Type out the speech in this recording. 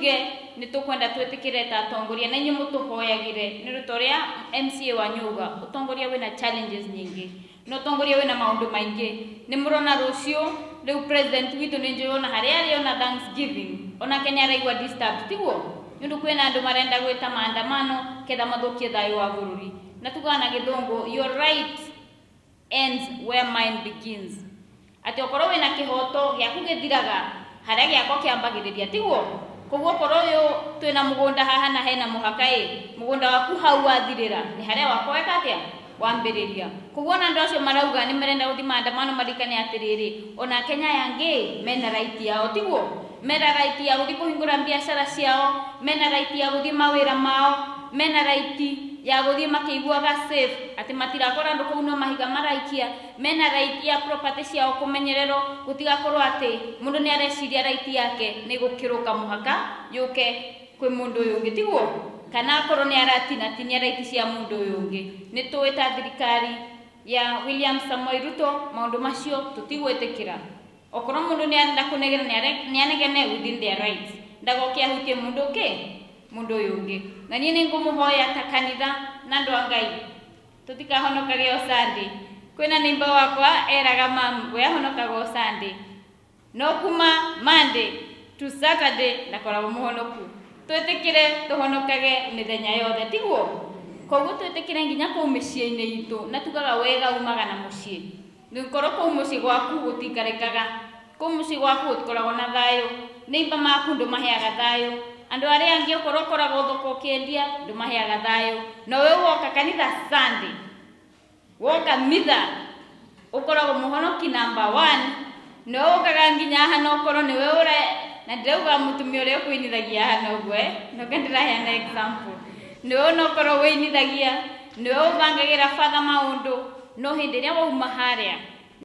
Tuge nĩ tũkwenda twĩtĩkĩre ta atongoria na inyuĩ mũtũhoyagĩre nĩ ũndũ ta ũrĩa MCA wanyu auga, ũtongoria wĩna challenges nyingĩ na ũtongoria wĩna maũndũ maingĩ. Nĩ mũrona rũciũ rĩu president witũ nĩ njũĩ ona harĩa arĩ ona Thanksgiving onake nĩ araigua disturbed, tiguo? Nĩ ũndũ kwĩna andũ marenda gwĩta maandamano ketha mathũkie thayũ wa bũrũri. Na tugaga na gĩthũngũ, your right ends where mine begins. Atĩ okorwo wĩna kĩhoto gĩaku gĩthiraga harĩa gĩakwa kĩambagĩrĩria, tiguo? Koguo okorwo ũyũ twĩna mũgũnda haha na hena mũhaka ĩ, mũgũnda waku hau wathirĩra nĩ harĩa wakwa weka atĩa wambĩrĩria. Koguo ona andũ acio marauga nĩ marenda gũthiĩ maandamano maririkane atĩrĩrĩ, ona Kenya aya angĩ mena right yao, tiguo? Mena right ya gũthiĩ kũhingũra biacara ciao, mena right ya gũthiĩ mawĩra mao, mena right ya gũthiĩ makĩiguaga safe atĩ matirakora andũ kũu no mahiga maraikia, mena right ya property ciao kũmenyererwo, gũtigakorwo atĩ mũndũ nĩ areciria right yake nĩ gũkĩrũka mũhaka yũke kwĩ mũndũ ũyũ ũngĩ, tiguo? Kana akorwo nĩ aratinatinia right cia mũndũ ũyũ ũngĩ. Nĩ tũĩ ta thirikari ya William Samoei Ruto maũndũ macio tũtigwĩtĩkĩra. Okorwo mũndũ nĩ arenda kũnegena nĩ anegene within their rights, ndagoke ahutie mũndũ ũngĩ, mũndũ ũyũ ũngĩ. Na niĩ nĩ ngũmũhoya ta kanitha na andũ a Ngai tũtikahonokage o Sunday. Kwĩna neighbor wakwa eraga mam we ahonokaga o Sunday, no kuma Monday to Saturday ndakoragwo mũhonoku. Twĩtĩkĩre tũhonokage mĩthenya yothe, tiguo? Koguo twĩtĩkĩre nginya kũu mĩciĩ-inĩ itũ, na tugaga wega umaga na mũciĩ. Nĩgũkorwo kũu mũciĩ gwaku gũtikarĩkaga, kũu mũciĩ gwaku gũtikoragwo na thayũ, neighbor maku ndũmaheaga thayũ, andũ arĩa angĩ okorwo ũkoragwo thoko ũkĩendia ndũmaheaga thayũ, no we woka kanitha Sunday, woka mitha ũkoragwo mũhonoki number 1, nĩwe ũkaga nginya haha na ũkorwo nĩwe ũre, na ndĩrauga mũtumia ũrĩa ũkũinithagia haha noguo, noke ndĩraheana example, nĩwe onokorwo wĩinithagia, nĩwe ũbangagĩra batha maũndũ, no hĩndĩ ĩrĩa wauma harĩa